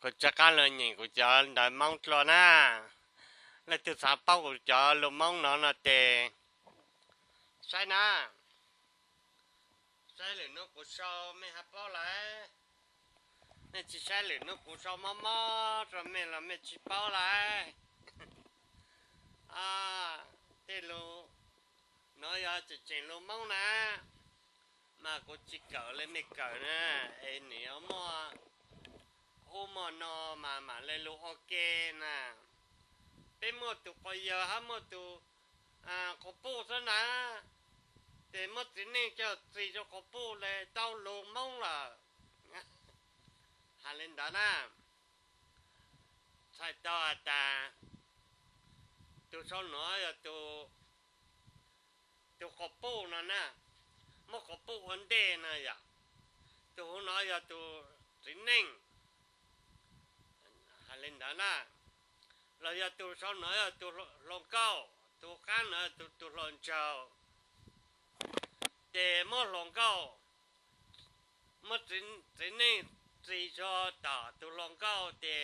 Kuv rov qab los nyeem kuv cov ntawv Hmoob dlua na. Leej twg xav paub kuv cov lus Hmoob no no ces saib na, saib lwm hnub kuv sau mej ho paub lawm. Mej tsis saib lwm hnub kuv sau mob mob rau mej los mej tsis paub lawm. Tej lus no yog tseem tseem lus Hmoob na, mas kuv tsis kawm li mej kawm na, es nim muaj ub muaj no mas mam li lus ua ke na. Peb muaj tus quas yawg hab muaj tus quas puj xwb na, ces muab txiv neej coj txis rau quas puj li tau lus Hmoob lawm. Has li ntawd na, txhais tau has tas tus sau no yog tus quas puj no na, muab quas puj ua ntej no yom, tus huv no yog tus txiv neej, has li ntawd na, los yog tus sau no yog tus hluas nkauj, tus qab no tus hluas nraug, ces muab hluas nkauj, muab txiv neej txis rau tom tus hluas nkauj ces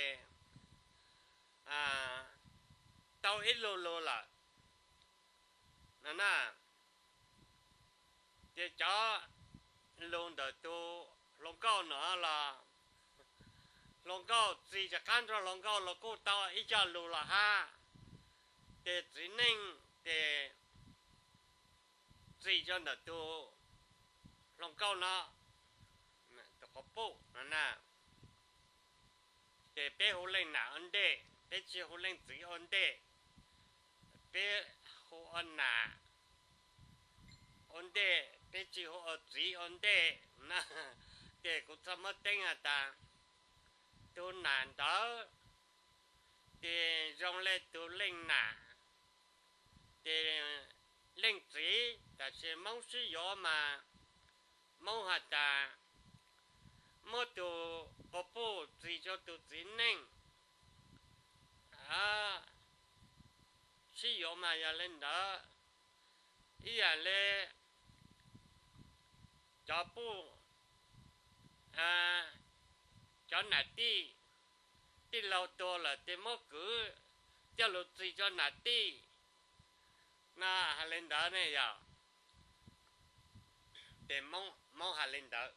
tau ib lus lus lawm no na. Ces cov lus ntawm tus hluas nkauj no los hluas nkauj txis rov qab nrog hluas nkauj los kuj tau ib co lus los hab. Ces txiv neej ces txis rau ntawm tus hluas nkauj no, tus quas puj no na. Ces peb hu leej nam ua ntej, peb tsis hu leej txiv ua ntej. Peb hu ua nam ua ntej, peb tsis hu ua txiv ua ntej na. Ces kuv txhaj muab teeb has tas tus nam ntawd ces zoo le tus leej nam, ces leej txiv, tab sis Hmoob sib yuav mas Hmoob has tas muab tus quas puj txis rau tus txiv neej. Sib yuav mas yog li ntawd, ib yam li cov puj, cov nam tij, tij laug tuag lawm ces muab kwv coj lug txis rau nam tij no, has li ntawd ne yog. Ces Hmoob has li ntawd.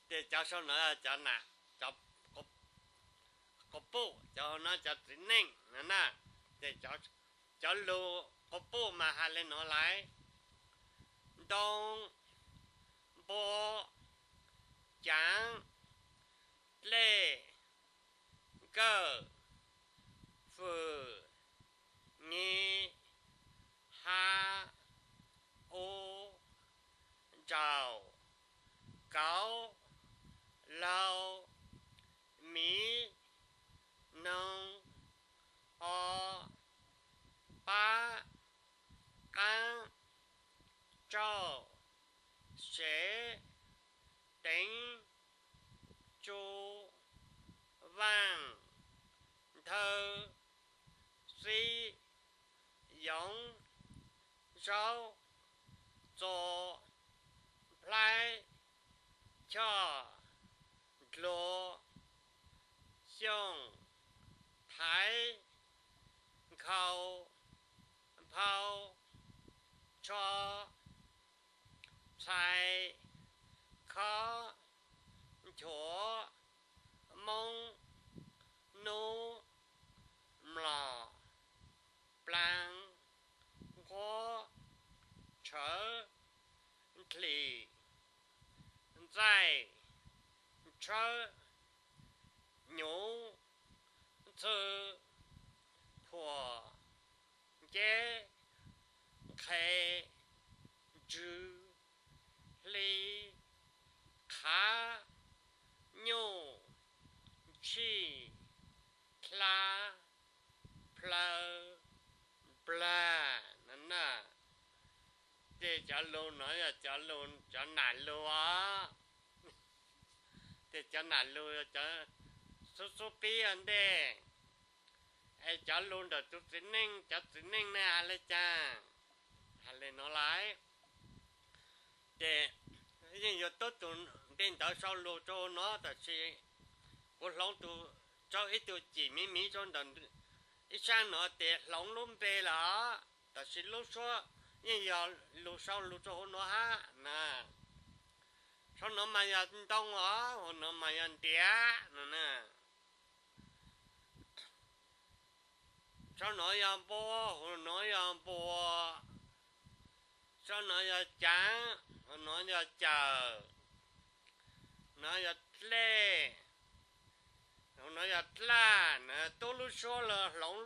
Ces cov sau no cov nam, cov quas puj, cov no cov txiv neej no na. Ces cov lus quas puj mas has li no lawm: ntoo, npua, caav, dlej, nkawj, fwm, nyi, hab, ub, nraum, kauv, laug, miv, noog, o, pab, qaab, tsauj, sev, teev, tsu, vaaj, nthawv, xib, yoov, zaub, txo, nplhaib, choj, dlua, xyooj, thaiv, nkhaus, nphau, tsho, txhais, khob, nchuav, moob, nub, mlom, plaab, nquab, tshawv, nthlim, ntxaij, tshawb, nyuv, ntxhw, phuam, nceb, nqhe, ntswg, hli, qhav, nyuj, ntshij, dlha, plhaw, nplag no na. Ces cov lus no yog cov lus, cov nam lus os. Ces cov nam lus yog cov xub xub pib ua ntej. Es cov lus ntawm tus txiv neej, cov txiv neej ne has le caag, has le no lawm. Ces yeej yuav tub tus npe ntawv sau lus rau no tab sis Kuv hloov tus, rau ib tug cim miv miv rau ntawm ib sab no tes hloov lub npe lawm, tab sis lub suab yeej yog lug sau lug rau hauv no hab na. Saum no mas yog ntoo os, hauv no mas yog ntiav no na. Saum no yog npua, hauv no yog npua. Saum no yog caav, hauv no yog cawm. No yog dlej, hauv no yog dlaj na. Tub lub suab los hloov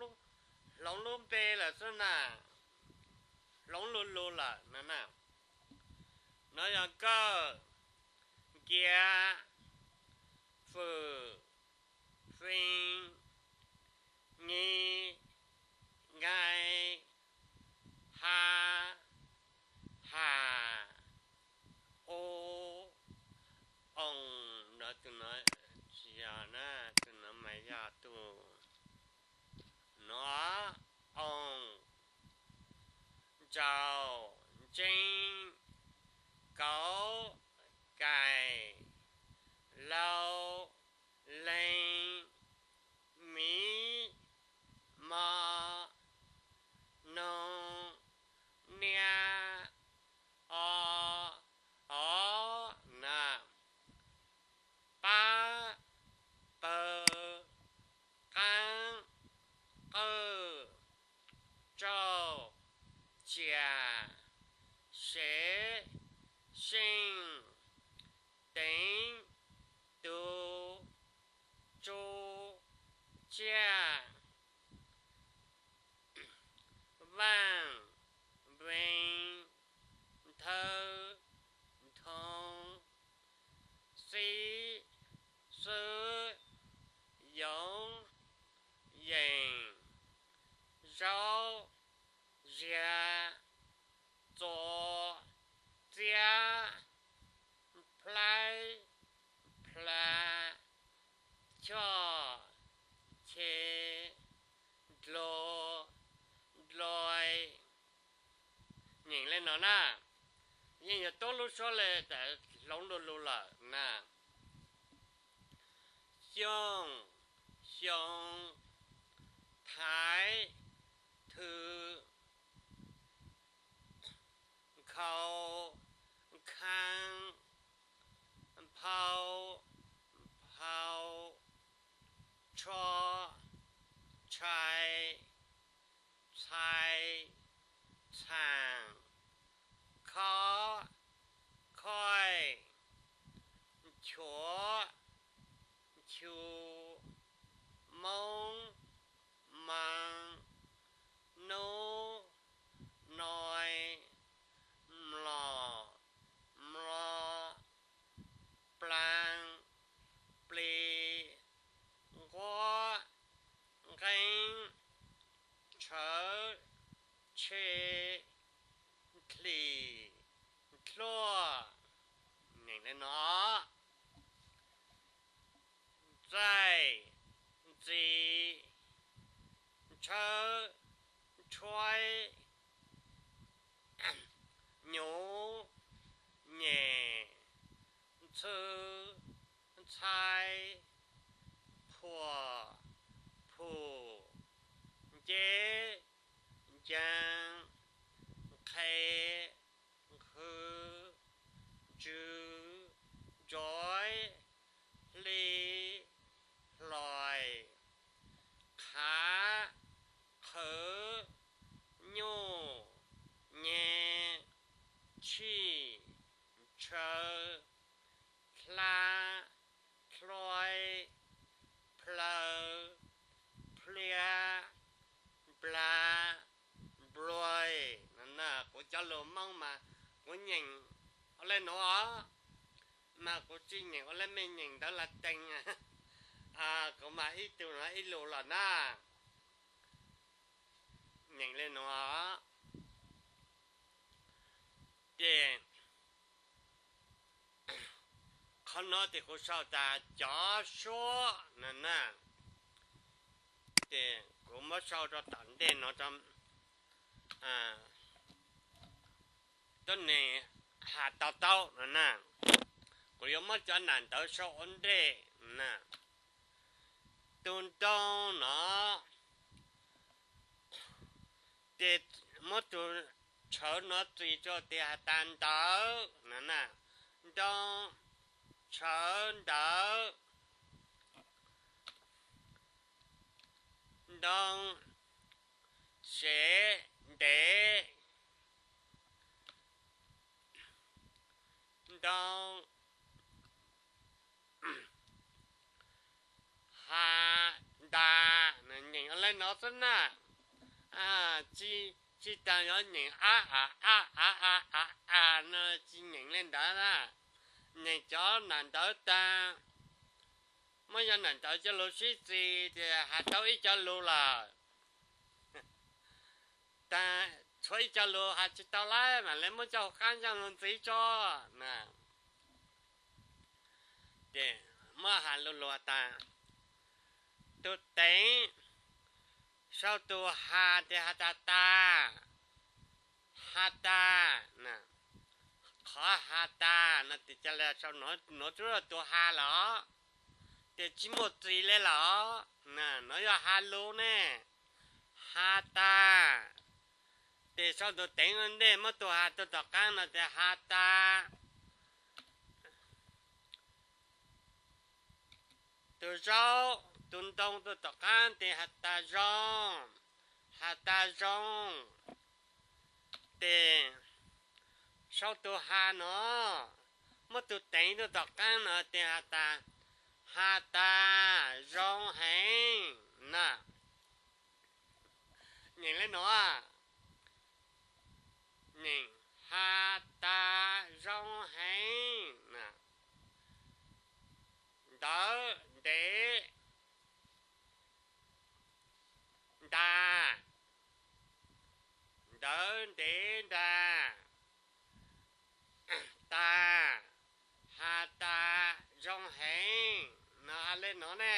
lub npe lawm xwb na, hloov lug lug lawm no na. No yog kawj, nkiav, fwm, fee, nyi, nkai, ha, ham, u, oos. No tus no tsis yog na, tus no mas yog tus no, oos, ntsaus, ntseeb, kauv, kais, lau, leeg, miv, mo, noog, niab, o, o, na, pab, pawg, qaab, qawj, tsauj, tsias, sev, seej, teev, tus, tsu, tsiaj, vaaj, veeg, nthawv, nthoov, xib, xwb, yoov, yeem, zaub, ziag, txua, txiab, plhaib, pla, choj, che, dlua, dlua. Nyeem le no na, yeej yog tub lub suab le tas hloov lug lug lawm na. Xyooj, xyoo, thaiv, thwv, khau, khaab, phau, phau, tsho, tshai, txhai, txhaam, khob, khoij, nchuav, nchu, moob, maa, nub, noi, mlom, mlo, plaa, pli, nquab, nqeeb, tshawv, tshe, nthlim, nthluaj. Nyeem le no: ntxaij, ntxi, ntshawb, ntshuaib, nyuv, nyem, ntxhw, ntxhai, phuam, phum, nceb, ncaa, nqhe, nqhw, ntsw, ntsuav, hli, hlais, qhav, qhwv, nyuj, nyeg, tshij, ntshaw, dlha, dlhua, plhaw, plhia, npla, nplua. No na, kuv cov lus Hmoob mas kuv nyeem ua le nuav, mas kuv tsis nyeem ua le mej nyeem ntawv Latees, kuv mas ib tug no ib lus los na. Nyeem le nuav, ces qhov no ces kuv sau tas cov suab no na, ces kuv muab sau rau tom ntej no, tuab neeg has to taub no na, kuv yuav muab cov nam ntawv sau ua ntej na. tus ntoo no, ces muab tus tshawv no txis rau tes has tas ntawv no na, ntoo, tshawv, ntawv, ntoo, sev, ntev, ntoo, has, tas, nyeem le no xwb na. Tsis tas yuav nyeem a a a a a a a no, tsis nyeem le ntawd na. Nyeem cov nam ntawv tas, muab cov nam ntawv coj los sib txis ces has tau ib co lus lawm. Tas tshuav ib co lus has tsis tau lawm mam li muab coj hauv qab ntoo los ntxiv tso na. Ces muab has lus lus tas, tus teev sau tus has tes has tas tas, has tas na. Qhov has tas no tes ca le sau, nuav tsuas yog tus has lawm, ces tsis muaj txis le lawm. Nuav yog has lus ne, has tas. Ces sau tus teev ua ntej, muab tus has tuaj tom qaab no tes has tas. Tus zaub, tus ntoo tuaj tom qaab tes has tas zoo, has tas zoo. Ces sau tus has no, muab tus teev tuaj tom qaab no tes has tas, has tas zoo heev na. Nyeem le no, nyeem, has tas zoo heev na. Ntawv, ntev, ntas, ntawv, ntev, ntas, tas, has tas zoo heev no, has le no ne.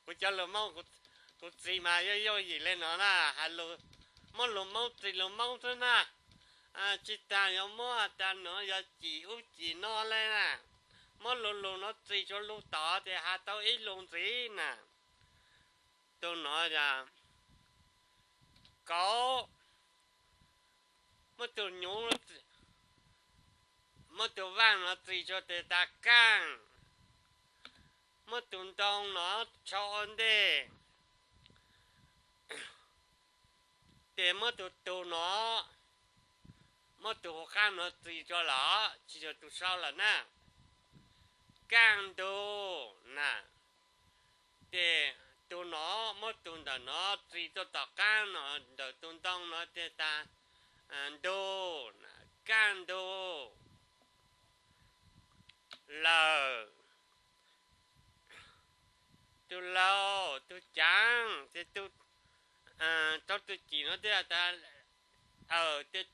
Kuv cov lus Moob kuv txis mas yooj yooj yim le no na, has lus, muab lus Moob txis lus Moob xwb na. Tsis tas yuav muab has tas nuav yog cim ub cim no le na. Muab lus lus no txis rua lus tod tes has tau ib lus ntxiv na. Tus no yog kauv, muab tus nyuv, muab tus vaaj no txis rua tes tas kaaj, muab tus ntoo no tshau ua ntej, tes muab tus tus no, muab tus huv qaab no txis rua lawm, tsis yog tus sau lawm na. Kaaj ntug na. Ces tus no muab tus ntawm no txis tuaj tom qaab no, ntawm tus ntoo no tes tas ntug, kaaj ntug. Lawm, tus laug, tus caav, ces rau tus cim no tes has tas, aws, tes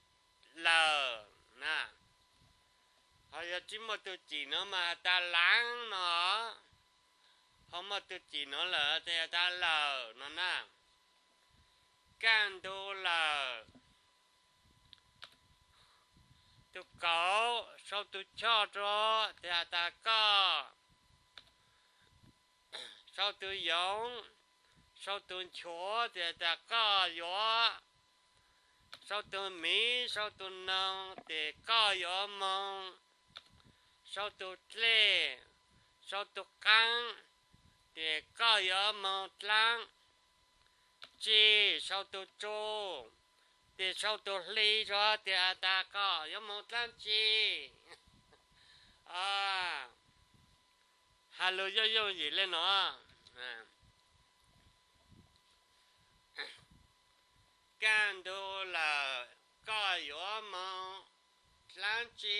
lawm na. Ho yog tsis muaj tus cim no mas has tas laav no, ho muaj tus cim no lawm tes has tas lawm no na. Kaaj ntug lawm. Tus kauv, sau tus choj rua tes has tas koj. Sau tus yoov, sau tus nchuav tes has tas koj yuav. Sau tus miv, sau tus noog tes koj yuav moog. Sau tus dlej, sau tus qaab tes koj yuav moog dlaab tsi. Sau tus tsu, tes sau tus hli rua tes has tas koj yuav moog dlaab tsi. Has lug yooj yooj yim le no. Kaaj ntug lawm, koj yuav moog dlaab tsi?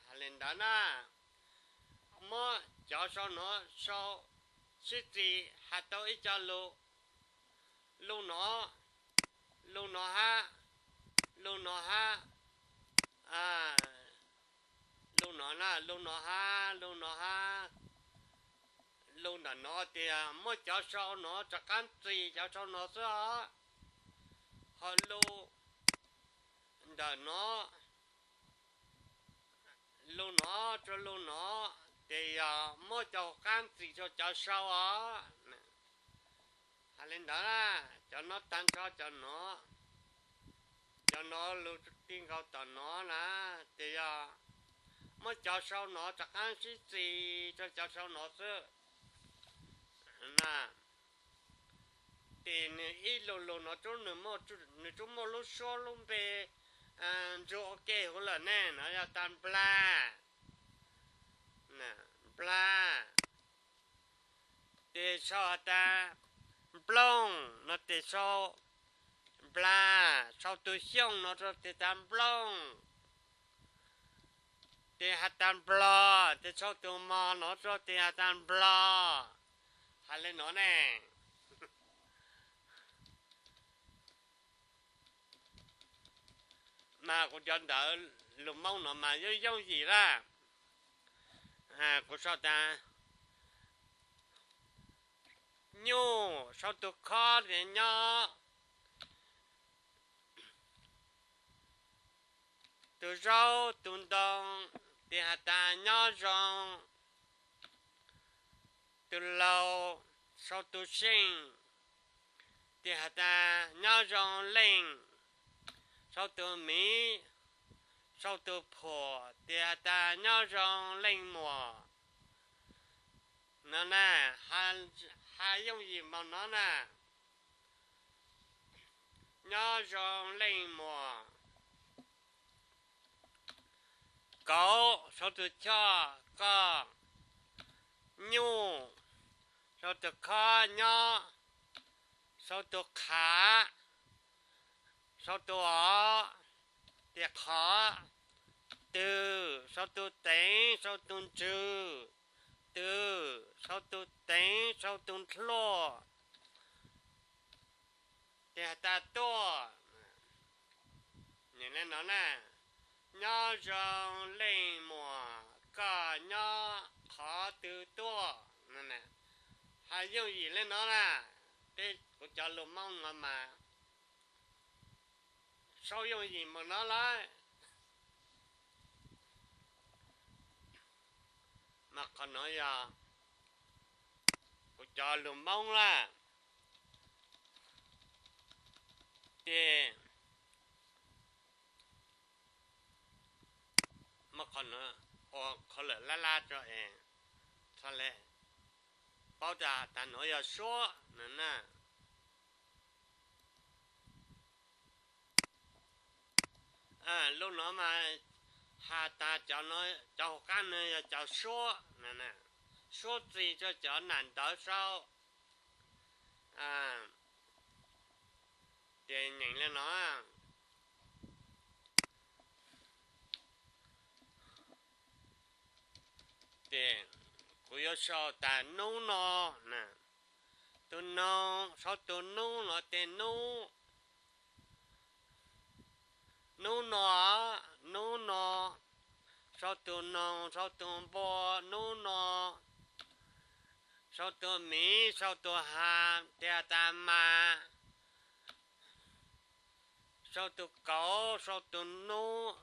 Has le ntawd na. Muab cov sau no sau sib txis has tau ib co lug. Lug no, lug no hab, lug no hab, lug no na, lug no hab, lug no hab. Lug ntawm no tias muab cov sau no rov qaab txis cov sau no xwb os. Ho lug ntawm no, lug no rua lug no, Ces yog muab cov hauv qab ntxiv rau cov sau os. Hais li ntawd na, cov no tag nrho cov no, cov no lus ti nkaus tom no na, ces yog muab cov sau no rov qab sib txis rau cov sau no xwb. Ces nws ib lus lus no nws, nws tsuas muaj lub suab lub npe ntsuj ua ke huv lawm ne, no yog tas nplas, nplas. Ces sau has tas nplooj no ces sau nplas, sau tus xyooj no rau ces tas nplooj. Ces has tas nplog, ces sau tus mog no rau ces has tas nplog. Hais li no ne. Mas kuv cov ntawv lus Hmoob no mas yooj yooj yim lawm. Kuv sau tas nyuj, sau tus khob ces nyob, tus zaub tus ntoo ces has tas nyob zoo, tus laus, sau tus seej ces has tas nyob zoo leej, sau tus miv, sau tus phuam ces has tas nyob zoo leej muam. No na, hais yooj yim npaum no na. Nyob zoo leej muam. Kauv, sau tus choj koj, nyuj, sau tus khob nyob, sau tus qhav, sau tus os, tias qhov, twg, sau tus teev, sau tus ntswg, twg, sau tus teev, sau tus nthluaj, ces has tas tuaj. Li no na, nyob zoo leej muam, koj nyob qhov twg tuaj. Hais yooj yim li no na, peb kuv cov lus Hmoob no mas sau yooj yim npaum no lawm. Mas qhov no yog kuv cov lus Hmoob lawm. Ces muab qhov no ua qhov lawm lab lab tso es txhob le paub tas tas nuav yog suab no na. Lub no mas has tas cov hauv qab no yog cov suab, suab txis rau cov nam ntawv sau. Ces nyeem li no, ces kuv yuav sau tas nub no, tus noog, sau tus nub no ces nub, nub no, nub no, sau tus noog, sau tus npua, nub no, sau tus miv, sau tus ha, ces has tas mas, sau tus kauv, sau tus nub,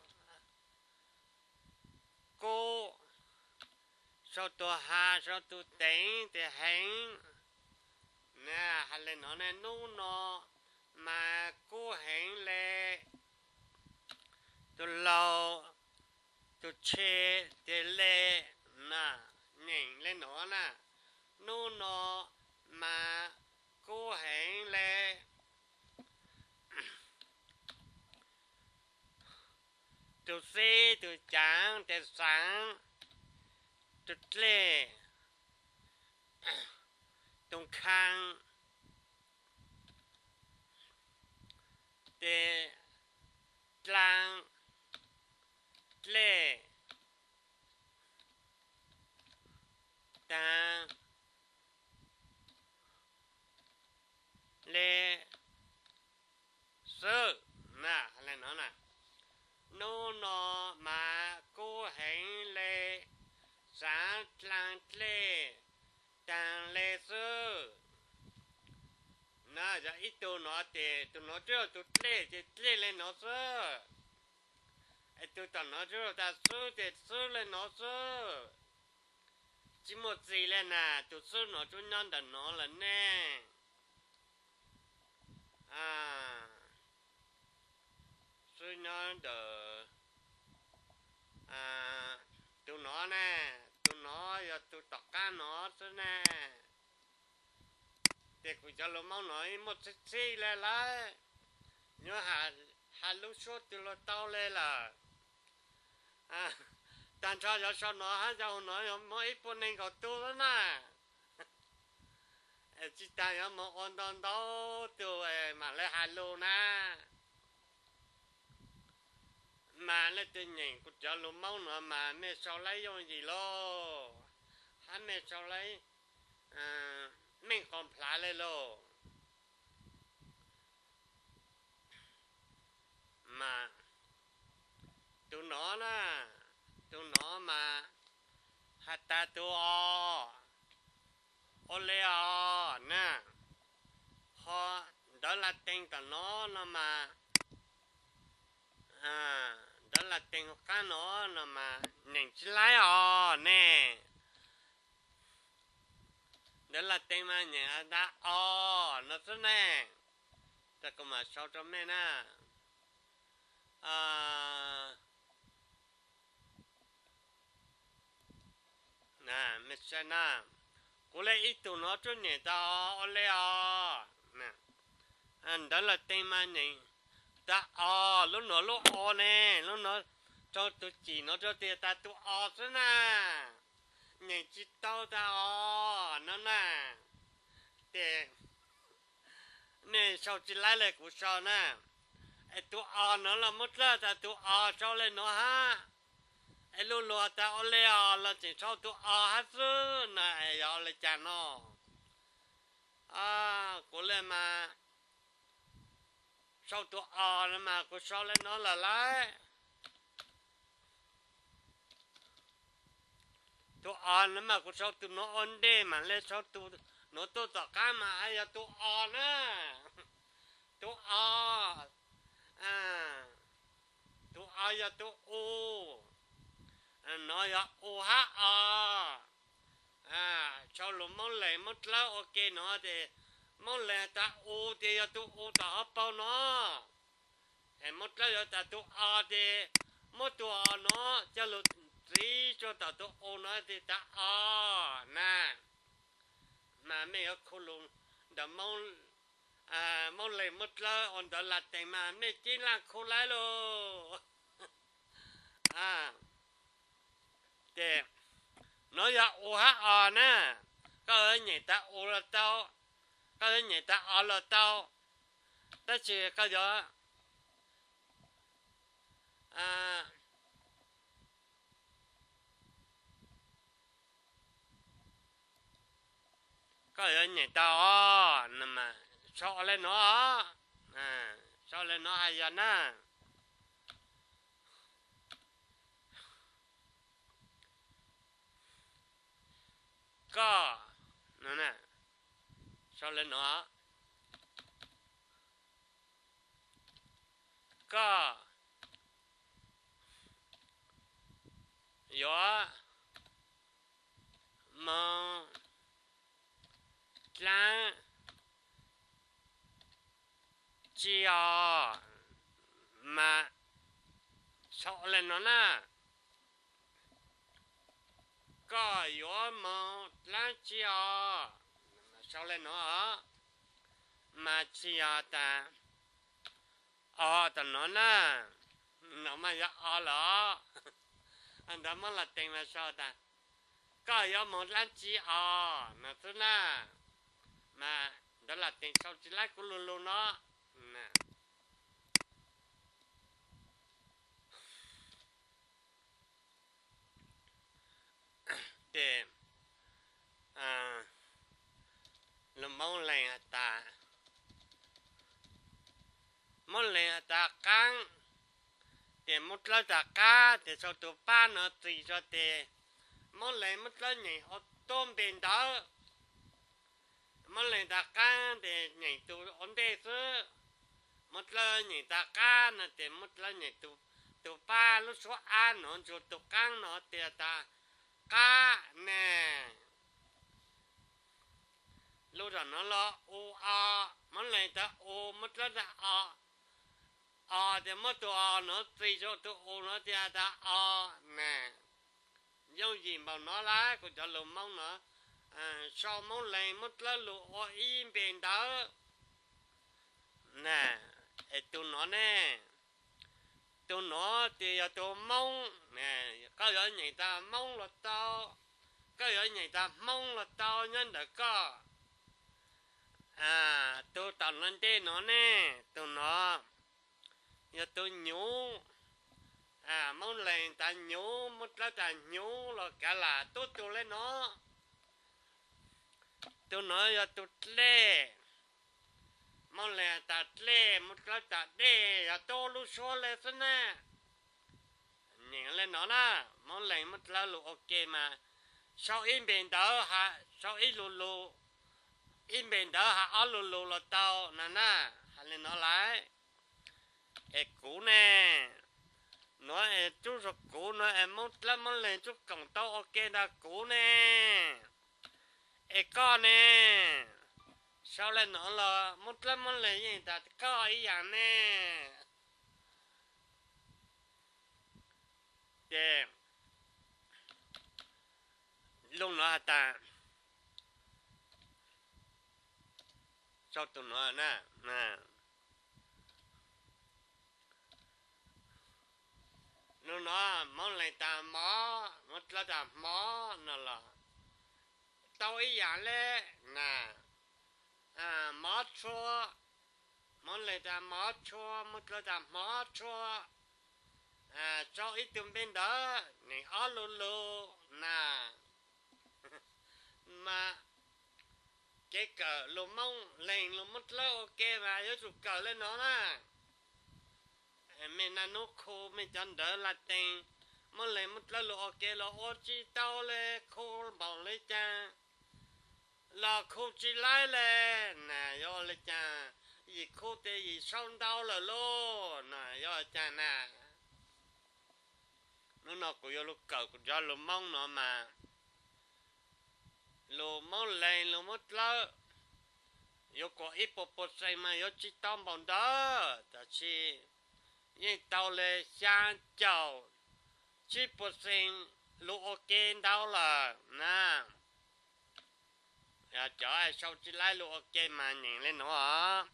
kub, sau tus ha, sau tus teev ces heev. Hais li no ne, nub no mas kub heev le, tus laus, tus tshe ces le, nyeem li no na, nub no mas kub heev le. Tus xib tus caav ces xaav, tus dlej, tus khaa ces dlaa, dlej, taa, le, xwb. Nub no mas kub heev le, xaav dlaa dlej, taag le xwb. Na yog ib tug no ces tus no twb yog tus dlej ces dlej le no xwb, es tus tom no twb yog tas xwb ces xwb le no xwb. tsis muaj txiv li na, tus xwb no tsuas nyob ntawm no lawm ne. Xwb nyob ntawm tus no ne, tus no yog tus tom qab no xwb ne. Ces kuv cov lus Hmoob no ib muaj txhib txhib li lawm, yuav hais lub suab twg los tau li lawm. Tag nrho cov sau no hab cov hu no yog muaj ib puas nees nkaum tug xwb na. Tsis tas yuav mus ua ntau ntau tug mam li hais lus na. Mas leej twg nyeem kuv cov lus Hmoob no mas mej sau laib yooj yim lauj, hab mej sau laib meej qos nplhav li lauj. Mas tus no na, tus no mas has tas tus o, ua li os na. Ho ntawv Latees tom no no mas, ntawv Latees hauv qab no no mas nyeem tsis laib os ne. Ntawv Latees mas nyeem has tas o no xwb ne. Ces kuv mam sau rau mej na. Mej saib na, kuv li ib tug no tsuas nyeem tas o, ua li os. Ntawv Latees mas nyeem tas o, lub no lub o ne, lub no rau tus cim no rau tias tas tus o xwb na. Nyeem tsis tau tas o no na. Ces nej sau tsis laib li kuv sau na. Es tus o no los muab dlawb tas tus o sau li no hab. Es lub luag tas ua li os los tseem sau tus o hab xwb na, es yog ua li cas no? Kuv li mas sau tus o no mas kuv sau li no lawm lauj. Tus o no mas kuv sau tus no ua ntej mam li sau tus no tuaj tom qab mas yog tus o na. Tus o, tus o yog tus u, no yog u hab o. Sau lus Moob Leeg Moob Dlawb ua ke no ces Moob Leeg tas u ces yog tus u tom hauv paug no. Es Moob Dlawb yuav tas tus o ces muab tus o no coj lug txiv rua tom tus u no ces tas o na. Mas mej yuav khu lus ntawm Moob Leeg Moob Dlawb ua ntawv Latees mas mej cib laj khu laib lauj. Ces no yog u hab o na, koj yuav nyem tas u los tau, koj yuav nyem tas o los tau, tab sis koj yuav, koj yuav nyem tas o, sau li no, sau li no hais yog na. Koj, sau li no, koj yuav moog dlaab tsi os, mas sau li no na. Koj yuav moog dlaab tsi os, sau li no, mas tsi yog tas o tom no na, no mas yog o lawm. Ntawv Moob Latees mas sau tas koj yuav moog dlaab tsi os no xwb na. Mas ntawv Latees sau tsi laib kuv lug lug no. Ces lus Moob Leeg has tas, Moob Leeg has tas qaab, ces Moob Dlawb tas qab, ces sau tus pab no txis rua tes Moob Leeg Moob Dlawb nyem ua tub npe ntawd. Moob Leeg tas qaab tes nyem tus ua ntej xwb. Moob Dlawb nyem tas qab no tes Moob Dlawb nyem tus pab lub suab ab no ntsuag tus qaab no tias tas qab ne. Tam no los u o, Moob Lees tas u, Moob Dlawb tas o, o, ces muab tus o no txi rau tus u no ces tas o na. Yooj yim npaum no lawm kuv cov lus Moob no, sau Moob Lees Moob Dlawb lus ua ib npe ntawv na. Es tus no ne, tus no ces yog tus Moob, koj yuav nyeem tas Moob los tau, koj yuav nyeem tas Hmoob los tau nyob ntawm koj. Tus tom no ntej no ne, tus no yog tus Nyuv, Moob Lees tas Nyuv, Moob Dlawb tas Hnyuv los kav lam tub tug le no. Tus no yog tus Dlej, Moob Lees tas Dlej, Moob Dlawb tas Dlej, yog tub lub suab le xwb na. Nyeem le no na, Moob Lees Moob Dlawb lus ua ke mas sau ib npe ntawv, sau ib lus lus, ib npe ntawv hais ob lus lus los tau no na. Hais li no lawm. Es kuv ne, no es tub zog kuv no es Moob Dlawb Moob Lees tub koom tau ua ke ntawm kuv ne. Es koj ne, sau le no los Moob Dlawb Moob Lees yeej tas koj ib yam ne. Ces lus no has tas, sau tus no na, lus no Moob Lees tas Mov, Moob Dlawb tas Hmov no los tau ib yam le na. Mov tshua, Moob Lees tas Mov tshua, Moob Dlawb tas Hmov tshua. Sau ib tug npe ntawv nyeem ob lus lus na. Mas kev kawm lus Moob Lees lus Moob Dlawb ua ke mas yuav tsum kawm le no na. Mej naj nub khu mej cov ntawv laj tees Moob Lees Moob Dlawb lus ua ke los ua tsis tau le, khu npaum le caag los khu tsis laib le na. Yog ua le caag, yim khu tes yim sau ntau lawm lauj na, yog ua caag na. Hnub no kuv yuav lug kawm kuv cov lus Moob no mas, lus Moob Lees lus Moob Dlawb, yuav kom ib puas puas xees mas yuav tsis tau npaum ntawd, tab sis yeej tau le xyaa caum tsib puas xees lus ua ke ntau lawm na. Cov sau tsis laib lus ua ke mas nyeem le nuav.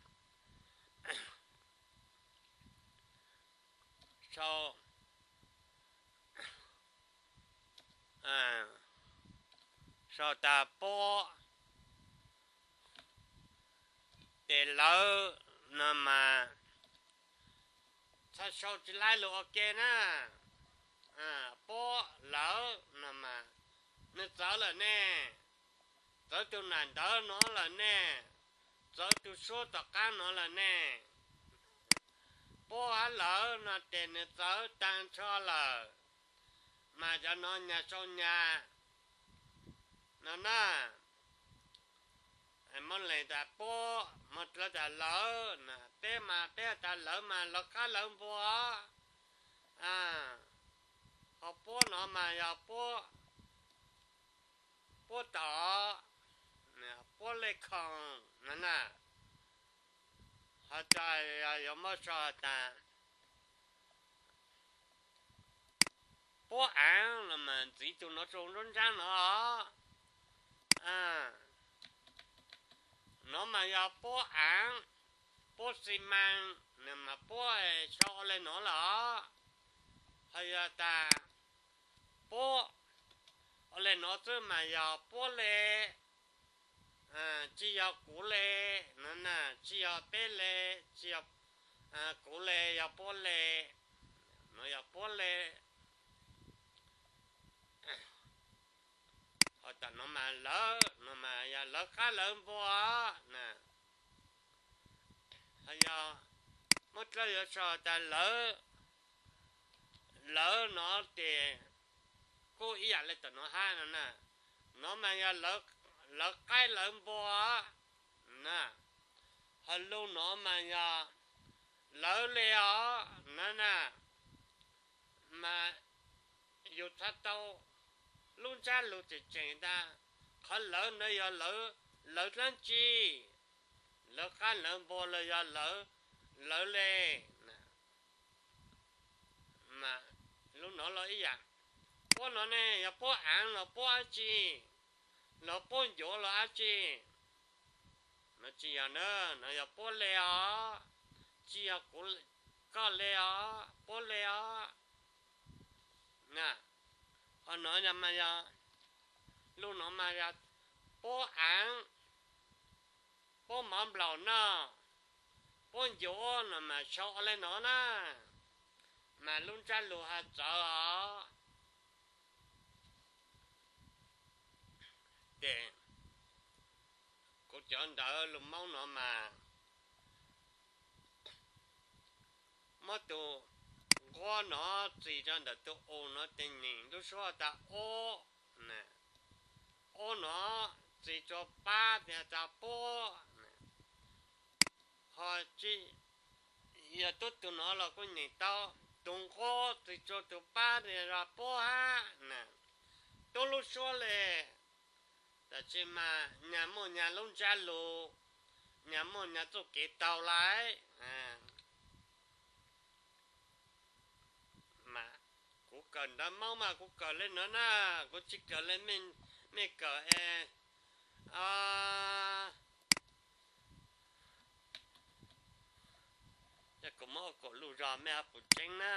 Sau, sau tas puab, tes lawv no mas txhob sau tsis laib lus ua ke na. Puab lawv no mas nws txawv lawm ne, txawv tug nam ntawv no lawm ne, txawv tug suab tom qaab no lawm ne. Puab hab lawv no tes nws txawv taag nrho lawm, mas cov no nyag sau nyag no na. Moob Lees tas puab, Moob Dlawb tas lawv, peb mas peb has tas lawv mas lawv qaib lawv npua, ho puab no mas yog puab, puab tom, puab le khoom no na. Ho cov yuav muab sau has tas puab aav no mas ntxiv tug no rau nruab nraab no. No mas yog puab aav, puab xi maas, no mas puab sau ua le no lawm. Ho yog tas puab ua le no xwb mas yog puab le, tsis yog kuv le no na, tsis yog peb le, tsis yog kuv le, yog puab le, no yog puab le. Ho tom no mas lawv no mas yog lawv qaib lawv npua na. Ho yog muab dlawb yuav sau tas lawv, lawv no ces kuj ib yam le tom no hab no na. No mas yog lawv qaib lawv npua na. Ho lug no mas yog lawv le os na na. Mas yus txhaj tau lub ntsab lug tseem tseem tas qhov lawv ntawd yog lawv lawv dlaab tsi, lawv qaab lawv npua los yog lawv, lawv le. Mas lub no los ib yaam, puab no ne yog puab aav los puab dab tsi, los puab ncuav los dab tsi? No tsis yog na, no yog puab le os, tsis yog kuv, koj le os, puab le os. Ho no mas yog, lub no mas yog puab aav, puab mov nplaum no, puab ncuav no mas sau le no na, mas lub ntsab lug has txawv os. Ces kuv cov ntawv lus Moob no mas muab tus nquab no txis rua ntawm tus u no ces nyeem lub suab tas ob, ob no txis rua pab ces tas puab. Ho tsi yog tub tug no los kuj nyeem tau, tus nquab txis rua tus pab ces yog puab hab na. Tub lub suab le, tab sis mas nyag muaj nyag lub ntsab lug, nyag muaj nyag txuj kev taug lawm. Mas kuv kawm ntawv Moob mas kuv kawm le no na, kuv tsis kawm le mej kawm es, yog kuv muab ua kaum lus zog mej ho puas tseeb na?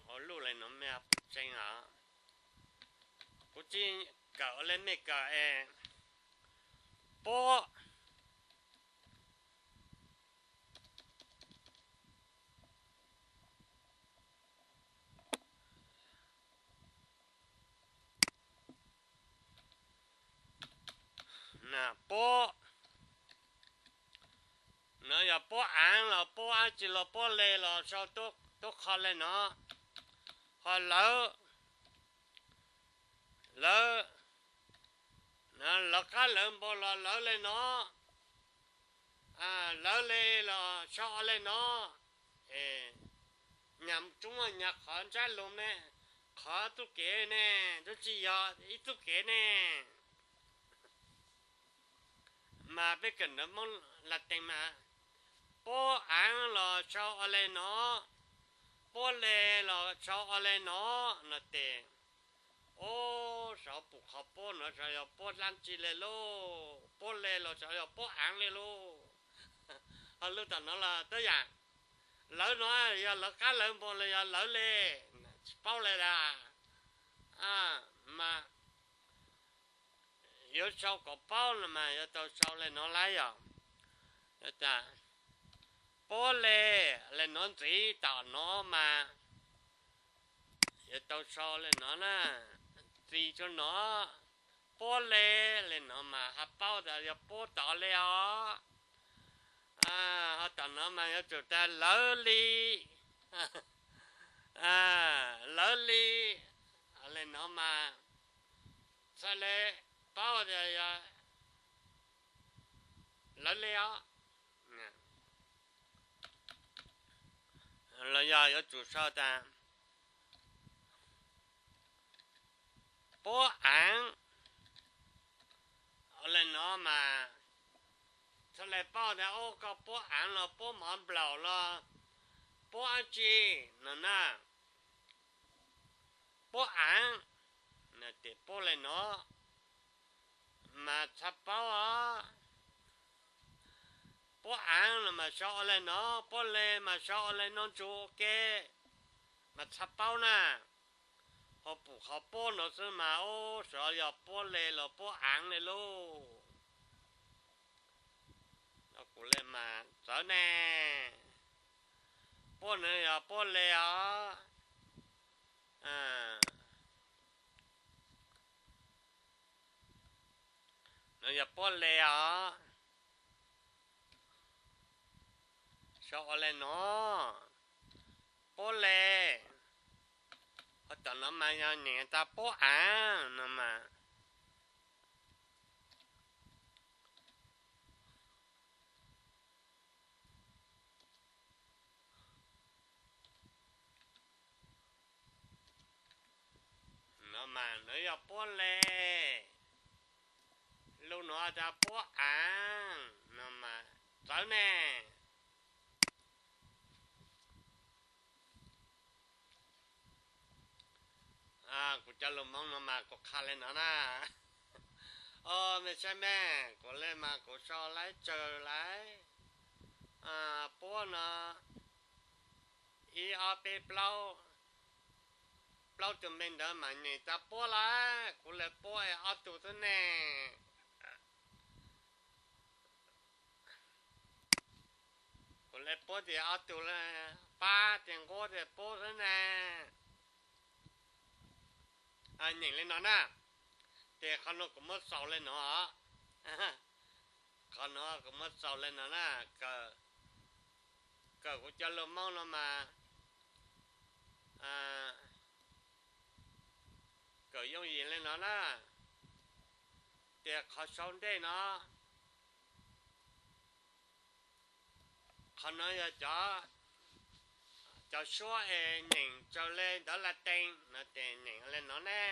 Ua lus le no mej ho puas tseeb os? Kuv tsis kawm le mej kawm es, puab na, puab, no yog puab aav los puab dab tsi los puab le los sau tub qho le no. Ho lawv, lawv, lawv qab lawv npua los lawv le no, lawv le los sau le no. Nyag tsuas muaj nyag qhov ntsab lug ne, qhov txuj kev ne, tub tsis yog ib txuj kev ne. Mas peb kawm ntawv Moob Latees mas, puab aav los sau le no, puab le los sau le no, no tes, o, sau pum qhov puab no sau yog puab dlaab tsi le lauj, puab le los sau yog puab aav le lauj. Ho lub tom no los tub yam, lawv no yog lawv qab lawv npua los yog lawv le, tsis paub le las. Mas yuav sau kom paub no mas yuav tau sau le no lawm yog, puab le, le no ntxiv tom no mas yuav tau sau le no na, txis rua no, puab le, le no mas ho paub tas yog puab tod le os. Ho tom no mas yuav tsum tas lawv le, lawv le, le no mas txhaj le paub tas yog lawv le os. Los yog yuav tsum sau tas puab aav, le no mas txhaj le paub tas, o, koj puab aav los puab mov nplaum los puab dab tsi no na. Puab aav, tes puab le no mas txhaj paub os. Puab aav no mas sau le no, puab le mas sau le no ntsuag ua ke mas txhaj paub na. Ho pum qhov puab no xwb mas, o, xyov yog puab le los puab aav le lauj. Kuv le mas txawv ne, puab no yog puab le os. No yog puab le os. Sau ua le no, puab le. Ho tom no mas yog nyeem tas puab aav no mas. No mas no Yog puab le, lug nuav tas puab aav no mas txawv ne. Kuv cov lug Moob no mas kuv qha le no na. Os, mej saib mej, kuv le mas kuv sau laib tsawg laib, puab no ib ob peb plaub, plaub tug npe ntawd mas nyeem tas puab lawm, kuv le puab ob tug xwb ne. Kuv le puab tias ob tug, pab tias nquab tias puab xwb ne. Nyeem le no na, ces qhov no kuv muab xaus le no, qhov no kuv muab xaus le no na, kawm kuv cov lug Moob no mas kawm yooj yim le no na. Ces qhov sau ntej no, qhov no yog cov suab es nyeem raws le ntawv Latees no ces nyeem le no ne.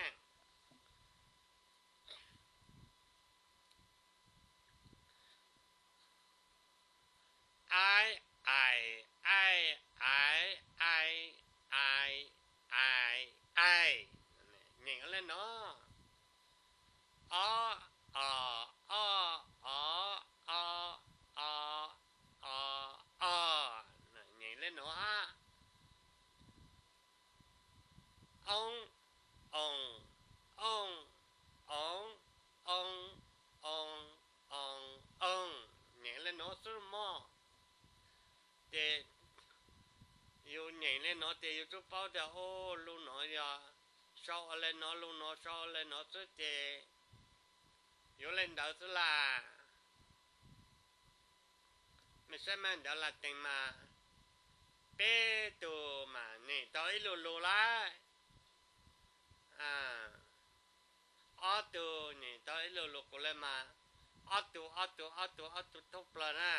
Aib, ais, aij, aiv, ais, ais, ais, ais. Nyeem le no. Ob, o, o, o, o, o, o, o. Nyeem le no hab. Oob, oos, ooj, oov, oo, oos, oos, oos. Nyeem le no xwb mog. Ces yus nyeem le no ces yus tsuas paub tias, o, lug no yog sau ua le no, lug no sau ua le no xwb ces yuav le ntawd xwb las. Mej saib mas ntawv Latees mas peb tug mas nyeem tau ib lu lug lawm. Ob tug nyeem tau ib lu lug, kuv le mas ob tug, ob tug, ob tug, ob tug thoob plawg na.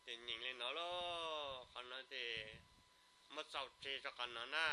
Ces nyeem le no lauj, qhov no ces muab xaus tseg rau qhov no na.